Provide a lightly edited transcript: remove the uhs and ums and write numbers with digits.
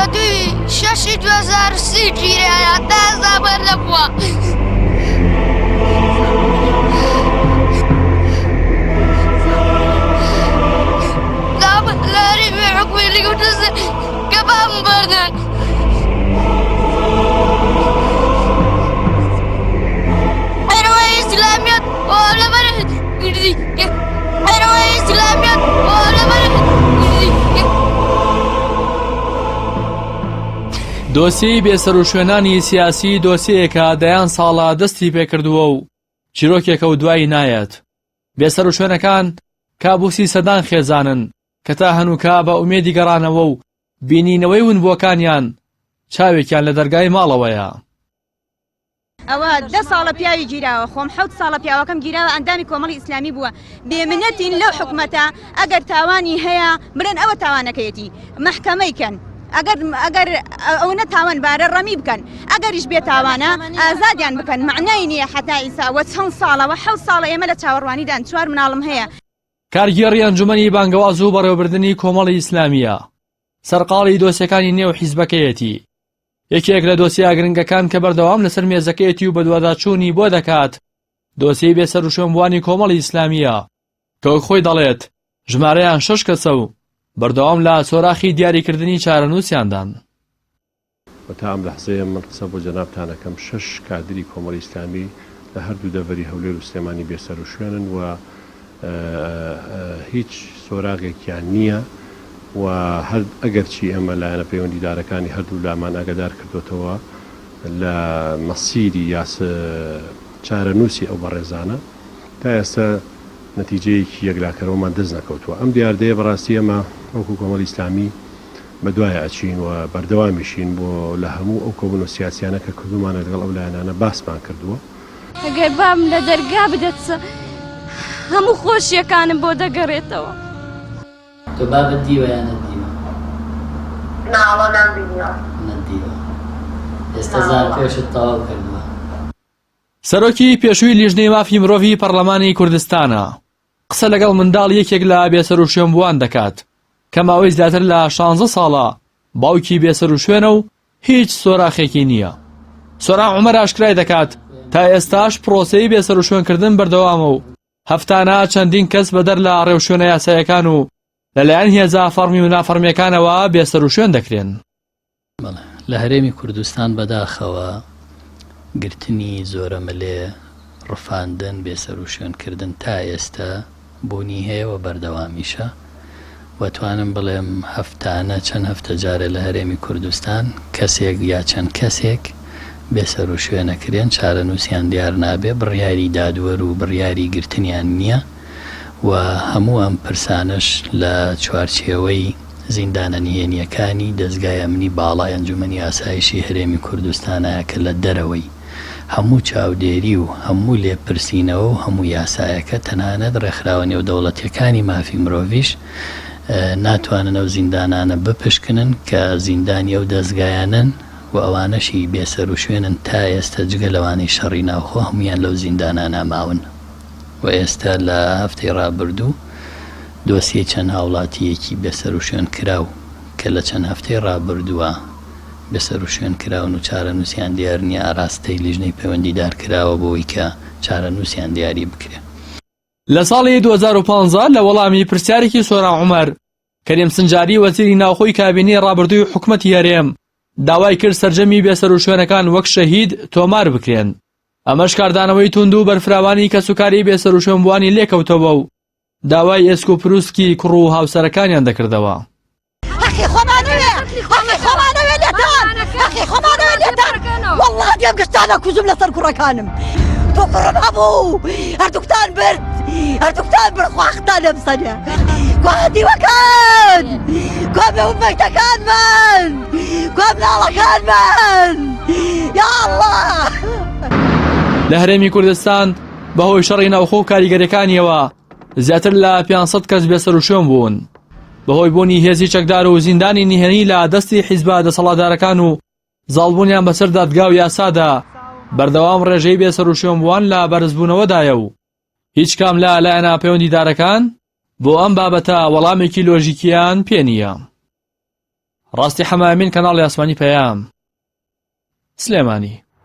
لە دووی شەشی 2030 گیرایە تا ئێستا بەر نەبووە. دۆسیەی بێسەروشوێنانی سیاسی دۆسیەیەکە دەیان ساڵە دەستی پێکردووە و چیرۆکێکە و دوایی نایەت. بێسەروشوێنەکان کابوسی سەدان خێزانن کە تا هەنووکە بە ئومێدی گەڕانەوە و بینینەوەی ونبووەکانیان چاوێکیان لە دەرگای ماڵەوەیە. ئەوە دە ساڵە پیاوی گیراوە خۆم حەوت ساڵە پیاوەکەم گیراوە ئەندامی کۆمەڵی ئیسلامی بووە بێمنەتین لەو حکومەتە ئەگەر تاوانی هەیە بڵێن ئەوە تاوانەکەیەتی مەحکەمەی کەن ئەگەر ئەگەر ئەو نە تاوان بارە ڕەمی بکەن ئەگەریش بێ تاوانە ئازادیان بکەن معنای نییە حتا ئیسا وە چەند ساڵەوە حەوت ساڵە ئێمە لە چاوەڕوانیدان چوار مناڵم هەیە. کارگێڕی ئەنجومەنی بانگەواز و بەڕێوەبردنی کۆمەڵی ئیسلامییە، سەرقاڵی دۆسیەکانی نێو حیزبەکەیەتی. یەکێک لە دۆسیە گرنگەکان کە بەردەوام لەسەر مێزەکەیەتی و بەدواداچوونی بۆ دەکات، دۆسیەی بێسەروشوێنبووانی کۆمەڵی ئیسلامییە، کە وەک خۆی دەڵێت، ژمارەیان شەش کەسە و بەردەوام لە سۆراخی دیاریکردنی چارەنووسیاندان. و تا ئەم لەحزەیە من قسە بۆ جەنابتان ئەکەم شەش کادری کۆمەڵی ئیسلامی لە هەردوو دەڤەری هەولێر و سلێمانی بێسەروشوێنن و هیچ سۆراغێکیان نییە و هەر ئەگەرچی ئێمە لایەنە پەیوەندیدارەکانی هەردوو لامان ئاگادار کردۆتەوە لە مەسیری یا چارەنووسی ئەو بەڕێزانە تا ئێستا نەتیجەیەکی یەکلاکەرەوەمان دەست نەکەوتووە. ئەم دیاردەیە بەڕاستی ئێمە وەکوو کۆمەڵی ئیسلامی بە دوایا ئەچین و بەردەوامیشین بۆ لە هەموو ئەو کۆبوونەوە سیاسیانە کە کردوومانە لەگەڵ ئەو لایەنانە باسمان کردووە. ئەگەر بام لە دەرگا بدەت هەموو خۆشیەکانم بۆ دەگەڕێتەوە. تۆ بابت دیوە یا نەتدیوە؟ نا وەڵا نەمبینیوە. نەتدیوە. ئێستا زانکۆشت تەواو کردووە؟ سەرۆکی پێشووی لیژنەی مافی مرۆڤی پەڕلەمانی کوردستانە، قسە لەگەڵ منداڵی یەکێک لە بێسەروشوێنبووان دەکات کە ماوەی زیاتر لە شانزە ساڵە باوکی بێسەروشوێنە و هیچ سۆراخێکی نییە. سۆران عومەر ئاشکرای دەکات، تا ئێستاش پرۆسەی بێسەروشوێنکردن بەردەوامە و هەفتانە چەندین کەس بەدەر لە ڕێوشوێنە یاساییەکان و لەلایەن هێزە فەڕمی و نافەڕمییەکانەوە بێسەروشوێن دەکرێن. بەڵێ لە هەرێمی کوردستان بەداخەوە گرتنی زۆرەملێ، ڕفاندن، بێسەروشوێنکردن تا ئێستە بوونی هەیە و بەردەوامیشە و توانم بڵێم هەفتانە چەند هەفتە جارێ لە هەرێمی کوردستان کەسێک یا چەند کەسێک بێسەروشوێنەکرێن چارەنووسیان دیار نابێ بڕیاری دادوەر و بڕیاری گرتنیان نییە و هەموو ئەم پرسانەش لە چوارچێوەی زیندانە نهێنییەکانی دەزگای ئەمنی باڵای ئەنجومەنی ئاسایشی هەرێمی کوردستانایە کە لە دەرەوەی هەموو چاودێری و هەموو لێپرسینەوە و هەموو یاسایەکە تەنانەت ڕێکخراوە نێودەوڵەتیەکانی مافی مرۆڤیش ناتوانن ئەو زیندانانە بپشکنن کە زیندانی ئەو دەزگایانەن و ئەوانەشی بێسەروشوێنن تا ئێستە جگە لەوانەی شەڕی ناوخۆ هەموویان لەو زیندانانە ماون. و ئێستا لە هەفتەی ڕابردوو دۆسیەی چەند هاوڵاتییەکی بێسەروشوێن کراو کە لە چەند هەفتەی ڕابردووە بێسەروشوێن کراون و چارەنووسیان دیار نییە ئاراستەی لیژنەی پەیوەندیدار کراوە بۆی کە چارەنووسیان دیاری بکرێ. لە ساڵی 2015 لە وەڵامی پرسیارێکی سۆران عومەر، کەریم سنجاری وەزیری ناوخۆی کابینەی ڕابردووی حکومەتی هەرێم داوای کرد سەرجەمی بێسەروشوێنەکان وەک شەهید تۆمار بکرێن. ئەمەش کاردانەوەی توند و بەرفراوانی کەسوکاری بێسەروشوێنبووانی لێکەوتەوە و داوای ئێسک و پروسکی کوڕ و هاوسەرەکانیان دەکردەوە. حەقی خۆمانەوێ حەقی خۆمانەوێ لێتان حەقی خۆمانەوێ لێتان والله دێم گشتانە کوژم لەسەر کوڕەکانم تۆ کوڕم هەبوو هەردووکتان برد هەردووکتان برد خواختان لێم سەنێ کوا دیوەکان کوا بێ کوا مناڵەکانمان یا اللە. لە هەرێمی کوردستان بەهۆی شەڕی ناوخۆ و کاریگەریەکانیەوە زیاتر لە 500 کەس بێسەروشوێن بوون بەهۆی بوونی هێزی چەکدار و زیندانی نهێنی لە دەستی حیزبە دەسەڵاتدارەکان و زاڵبوونیان بەسەر دادگا و یاسادا بەردەوام ڕێژەی بێسەروشوێنبووان لە بەرزبوونەوەدایە و هیچ کام لە لایەنە پەیوەندیدارەکان بۆ ئەم بابەتە وەڵامێکی لۆژیکیان پێ نییە. ڕاستی حەمامین کەناڵی ئاسمانی پەیام سلێمانی.